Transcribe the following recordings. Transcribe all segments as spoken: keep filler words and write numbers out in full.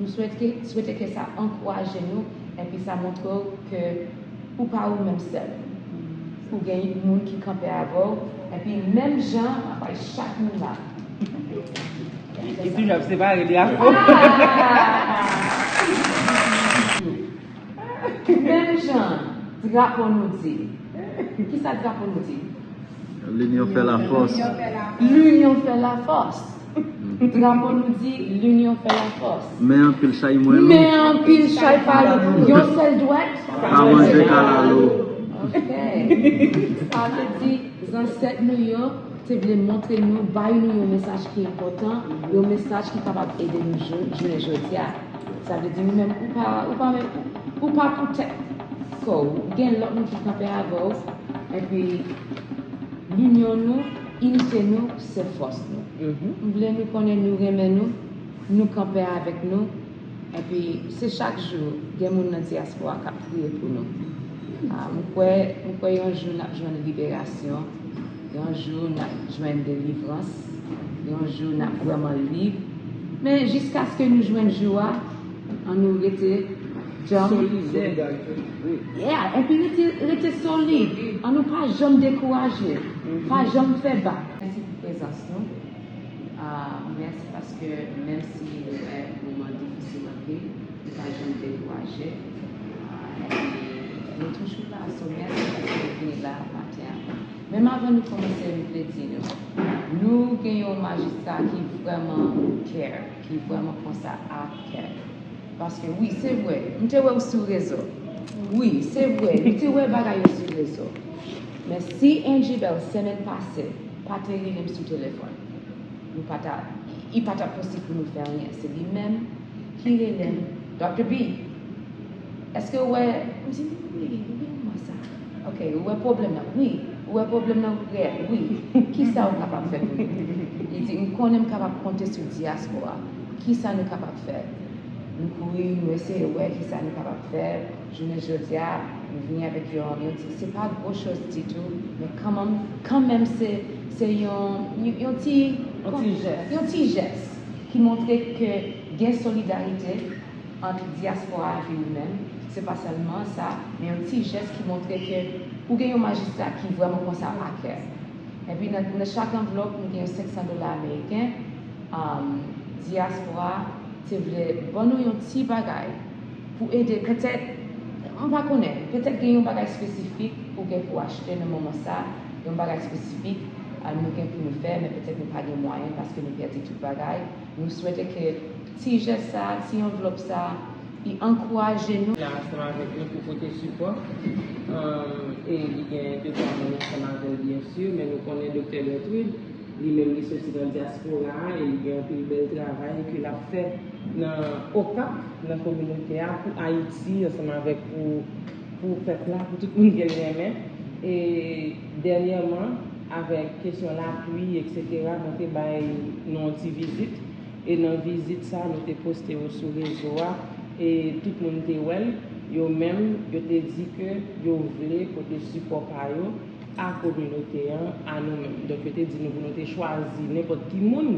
Nou swete, swete ke sa ankouraje nou, epi sa montre w ke ou pa ou menm sèl. Ou gen moun ki kanpe avè w, epi menm jan, apre chak moun la. Li toujou ap separe de afè. Menm jan drapo nou di. Kisa drapo nou di? L'union fait la force. L'union fait la force. Drapo nou di l'union fait la force. Men anpil chay mwen lou. Men anpil chay pa lou. Yon sèl dwèt. Pa manje kalalou. Ok. Sa vle di zansèt nou yo te vle montre nou, bay nou yon mesaj ki enpòtan, yon mesaj ki kapab ede nou jou- jounen jodi a. Sa vle di ou menm ou pa ou pa menm ou pa pou tèt kò w. Gen lòt moun ki kanpe avè w. Epi linyon nou, inite nou, se fòs nou. M vle nou konnen nou renmen nou, nou kanpe avèk nou. Epi se chak jou gen moun nan dyaspora k ap priye pou nou. Ah, m kwè m kwè yon jou n ap jwenn liberasyon, yon jou n ap jwenn delivrans, yon jou n ap vrèman lib. Men jiskaske nou jwenn jou a, an nou rete djanm. Solidè. Yeah, epi rete, rete solid. An nou pa janm dekouraje. Pa janm fè bak. Mèsi pou prezans nou. Ah, mèsi paske menm si nou wè moman difisil anpil, nou pa janm dekouraje. Ah, epi nou toujou la, so mèsi paske nou vini la maten an. Menm avan nou kòmanse, m vle di nou, nou gen yon majistra ki vrèman care, ki vrèman pran sa a kè. Paske wi, se vre, m te wè w sou rezo. Wi, se vre, m te wè bagay yo sou rezo. Men si Angie Bell semèn pase pa te rele m sou telefòn, nou pa ta, li pa t ap posib pou nou fè anyen. Se li menm ki rele m, Dòktè B, èske w wè, m di, wi, wi, mwen sa. Ok, ou wè pwoblèm nan? Wi. Ou wè pwoblèm nan reyèl? Wi. Kisa ou kapab fè pou nou? Li di, m konnen m kapab konte sou dyaspora. Kisa nou kapab fè? Nou kouri, nou eseye wè kisa nou kapab fè. Jounen jodi a, nou vini avèk yon, yon ti, se pa gwo choz ditou, men kanmenm, kanmenm se, se yon, yon, yon ti, Yon ti jès. Yon ti jès ki montre ke gen solidarite ant dyaspora epi nou menm. Se pa sèlman sa, men yon ti jès ki montre ke ou gen yon majistra ki vrèman pran sa a kè. Epi nan, nan chak anvlòp, nou gen yon senk san dola ameriken. Um, dyaspora te vle ban nou yon ti bagay pou ede, petèt, m pa konnen, petèt gen yon bagay espesifik ou gen pou achte nan moman sa, yon bagay espesifik, ah, nou gen pou nou fè, men petèt nou pa gen mwayen paske nou pèdi tout bagay. Nou swete ke ti jès sa, ti anvlòp sa, li ankouraje nou. La ansanm avèk nou pou pote sipò. Um, e li gen de twa moun ansanm avè l, byen si, men nou konnen Doktè Gertrude, li menm li soti nan dyaspora a e li gen anpil bèl travay ke l ap fè nan Okap, nan kominote a, pou Ayiti, ansanm avèk pou, pou pèp la, pou tout moun ke l renmen. E dènyèman, avèk kesyon lapli, etsetera, mwen te bay nou yon ti vizit. E nan vizit sa, nou te poste yo sou rezo a, e tout moun te wè l. Yo menm, yo te di ke yo vle pote sipò pa yo a kominote an, a nou menm. Donk, yo te di nou pou nou te chwazi nenpòt ki moun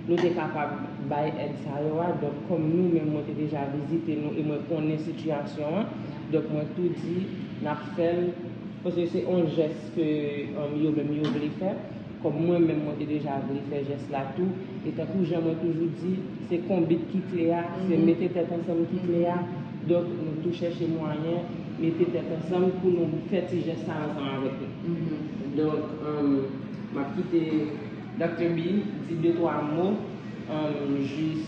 nou te kapab bay èd sa yo a. Donk, kòm nou menm, mwen te deja vizite nou e mwen konnen sitiyasyon an, donk, mwen tou di n ap fè l, paske se yon jès ke, um, yo menm yo vle fè. Kòm mwen menm, mwen te deja vle fè jès la tou. E tankou jan mwen toujou di, se konbit ki kle a, se mete tèt ansanm ki kle a. Donk, nou tou chèche mwayen mete tèt ansanm pou nou fè ti jès sa ansanm avèk nou. Donk, um, m ap kite Doktè B di de twa mo, um, jis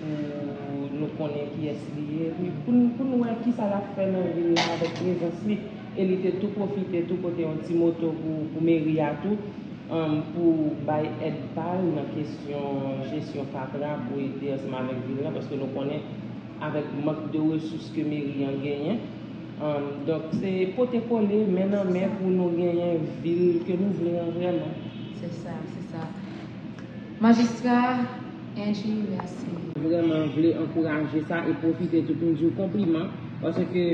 pou nou konnen kiyès li ye, epi pou n, pou n wè kisa l ap fè nan vil la avèk prezans li. E li te tou pwofite tou pote yon ti moto pou, pou meri a tou, um, pou bay èd pa l nan kesyon jesyon fatra pou ede ansanm avèk vil la, paske nou konnen avèk mank de resous ke meri an genyen. Um, donk, se pote kole, men nan men pou nou genyen vil ke nou vle an vrèman. Se sa, se sa. Majistra Angie, mèsi. Vrèman vle ankouraje sa e pwofite tou pou m di w konpliman, paske,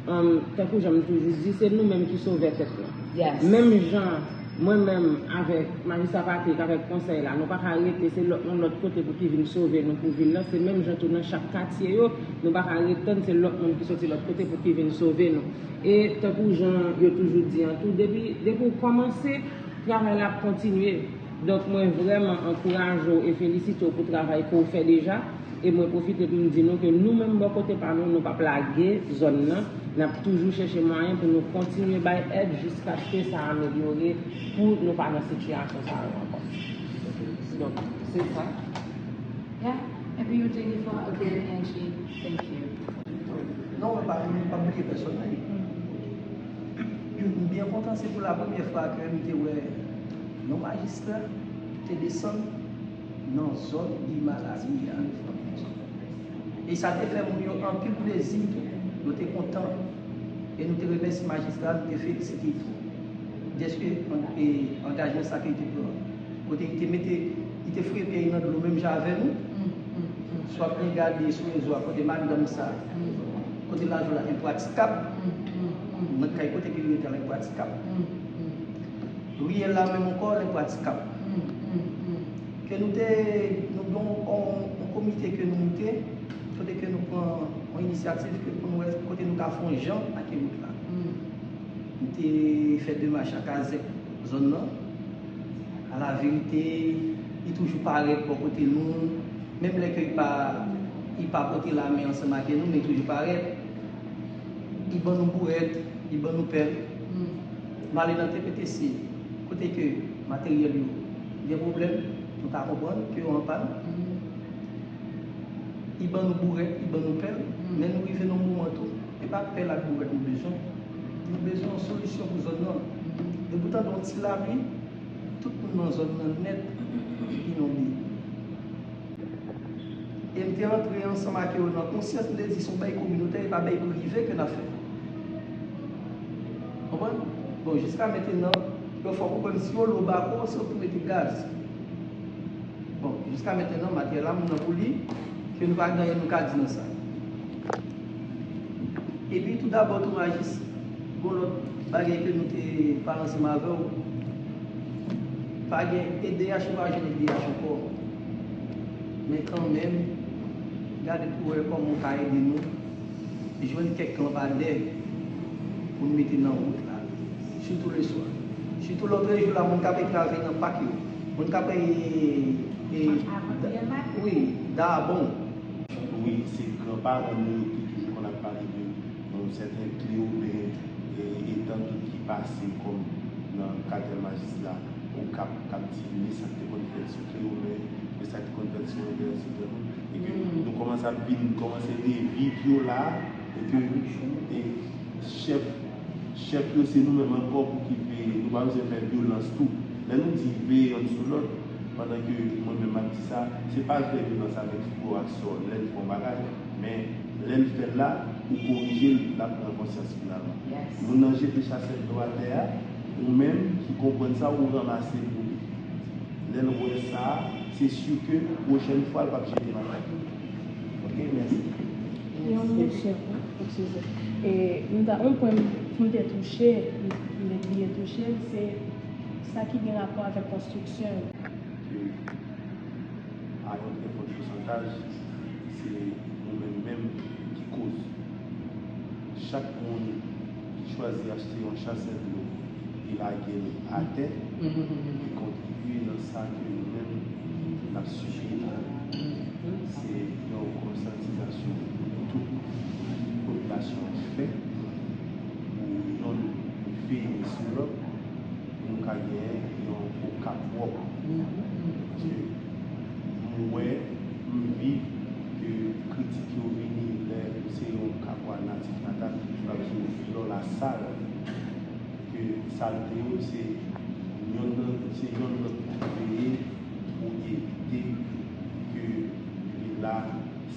um, tankou jan m toujou di, se nou menm ki sovè tèt nou. Yes. Menm jan Mwen menm avèk Majistra Patrick, avèk konsèy la, nou pa ka rete se lòt moun lòt kote pou ki vin sove nou pou vil lan. Se menm jan tou nan chak katye yo, nou pa ka ret tann se lòt moun ki soti lòt kote pou ki vin sove nou. E tankou jan yo toujou di an tou, depi, depi w kòmanse, travay la ap kontinye. Donk, mwen vrèman ankouraje w e felisite w pou travay ke w fè deja. E mwen pwofite pou m di nou ke nou menm bò kote pa nou, nou p ap lage zòn nan. N ap toujou chèche mwayen pou nou kontinye bay èd jiskaske sa amelyore pou nou pa nan sitiyasyon sa yo ankò. Donk, se sa. Yeah, happy you Jennifer again, Angie. Thank you. Non, mwen pa, mwen pa bliye pèsonèl. M byen kontan, se pou la premyè fwa ke m te wè yon majistra te desann nan zòn Guy Malaby a. E sa te fè moun yo anpil plezi, yo te kontan. E nou te remèsye majistra, nou te felisite l tou. Dèske an- e angajman sa ke li te pran. Kote li te mete, li te fouye pye li nan dlo menm jan avè nou. Swa byen gade sou rezo a, kote madanm sa, kote l al jwe la, enpratikab. Nan kay kote ke li rete a, l enpratikab. Riyèl la menm ankò, l enpratikab. Ke nou te, nou gen yon, yon komite ke nou moute, kote ke nou pran yon inisyativ ke pou nou wè kote nou ka fè yon jan ak wout la. Nou te fè demach ak Kazèk zòn nan. Alaverite, li toujou parèt bò kote nou. Menm lè ke li pa, li pa pote lamen ansanm ak nou, men li toujou parèt. Li ban nou bourèt, li ban nou pèl. M ale nan T P T C, kote ke materyèl yo gen pwoblèm, nou ka konprann ke yo an pàn. Li ban nou bourèt, li ban nou pèl, men nou rive nan yon moman tou, e pa pèl ak bourèt nou bezwen. Nou bezwen yon solisyon pou zòn nan. Depi w tande yon ti lapli, tout moun nan zòn nan nèt inonde. E m te antre ansanm ak yo nan konsyans, m te di se yon bagay kominotè, e pa bagay prive ke n ap fè. Konprann? Bon, jiska mentenan, yo fè w konprann si yo lou bako, se yo ki mete gaz. Bon, jiska mentenan, materyèl la, moun nan pou li, ke nou pa gen anyen nou ka di nan sa. Epi, tou dabò, tou Majis, gon lòt bagay ke nou te pale ansanm avè w. Pa gen E D H, nou pa jwenn E D H ankò. Men kanmenm, gade pou wè kòman w ka ede nou jwenn kèk lanpadè pou n mete nan wout la. Sitou leswa. Sitou lòtrejou la, moun k ap entrave nan pak yo. Moun k ap, e, e, wi, dabon. Wi, se granparan nou yo ki toujou konn ap pale de yon sèten Kleoben, e, etan tout ki pase kòm nan katèl Majis la, Okap, k ap di, men sa k te konn fèt sou Kleoben, men sa k te konn fèt sou Envè, etsetera. E ke nou kòmanse ap vin, kòmanse reviv yo la, e ke, e, chèf, chèf yo se nou menm ankò pou ki veye. Nou pa bezwen fè vyolans tou. Lè nou di veye youn sou lòt, pandan ke mwen menm m ap di sa, se pa fè vyolans avèk fougo ak sò, lè l fè yon bagay, men lè l fè l la, ou korije l, l ap pran konsyans finalman. Moun nan jete chasèt dlo atè a, ou menm ki konprann sa, ou ranmase l pou li. Lè l wè sa, se si ke pwochèn fwa, l p ap jete l atè. Ok, mèsi. Yon mouche, eskize. E, m ta, yon pwen m te touche, m te bliye touche l, se sa ki gen rapò avèk konstriksyon yo. Ke a yon trè fò pousantaj, se nou menm menm ki koz. Chak moun ki chwazi achte yon chasèt dlo e lage l atè, li kontribye nan sa ke nou menm n ap sibi la. Se yon konsyantizasyon pou tout popilasyon an fè, pou youn veye sou lòt, pou nou ka genyen yon Okap pwòp. Paske m wè, m viv ke kritik yo vini lè se yon Okapwa natif natal ki di w ap di w flò la sal, ke salte yo se youn nan, se youn lòt ki veye pou evite ke vil la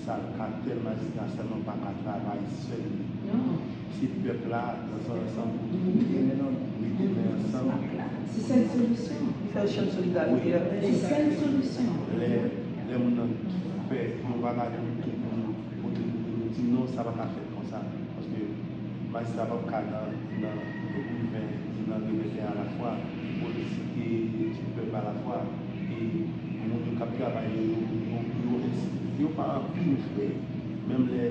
sal. Katèl Majis la sèlman pa ka travay sèl li. Se pèp la nan sans ansanm pou nou mete men ansanm. Se sèl solisyon. Fè chèn solidarite a. Se sèl solisyon. Lè, lè moun nan fè yon bagay pou nou, pou nou, pou nou di non, sa pa ka fèt konsa. Paske majistra p ap ka nan, nan riven Nan revètè alafwa, politik e ti pèp alafwa, e moun yo k ap travay yo, yo, yo, yo pa anpil frè. Menm lè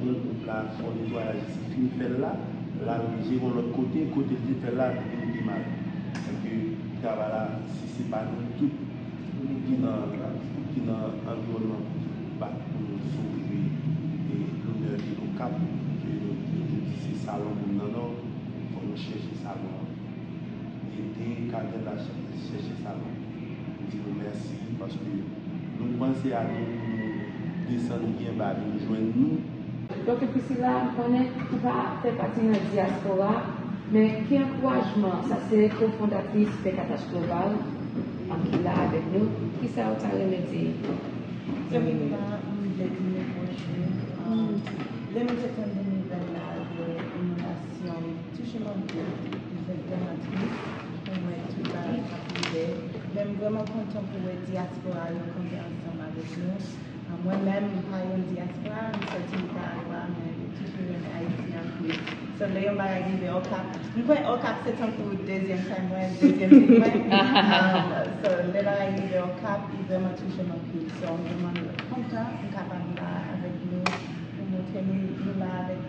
yon gwoup la fè yon netwayaj isit, fin fè l la, l al jere yon lòt kote, kote l te fè l la, li vin pi mal. Paske travay la, si se pa nou tout, ki nan, ki nan anviwònman pou ki bat pou nou sove e lonè vil Okap, ke nou, nou di se salon moun nan non, fò nou chèche salon an. Ede Katèt la chèche salon. Nou di nou mèsi paske nou panse a nou pou nou desann byen ba, vin jwenn nou. Doktè Priscilla, m konnen ou pa fè pati nan dyaspora, men ki ankourajman, sa se kofondatris Fè Katach Global, ki la avèk nou, kisa ou ta renmen di? Premyèman, m vle di nou bonjou. Lè m te tande nouvèl la de inondasyon Touche m anpil. M te vrèman tris pou m wè tout bagay k ap rive. Men m vrèman kontan pou wè dyaspora yo kanpe ansanm avèk nou. Mwen menm, m pa yon dyaspora, m sòti Nikaragwa, men m toujou renmen Ayiti anpil. So, lè yon bagay rive Okap, m kwè Okap se tankou dezyèm kay mwen, dezyèm vil mwen. Um, so, lè bagay rive Okap, li vrèman touche m anpil. So, m vrèman kontan m kapab la avèk nou, pou montre nou, nou la avèk nou.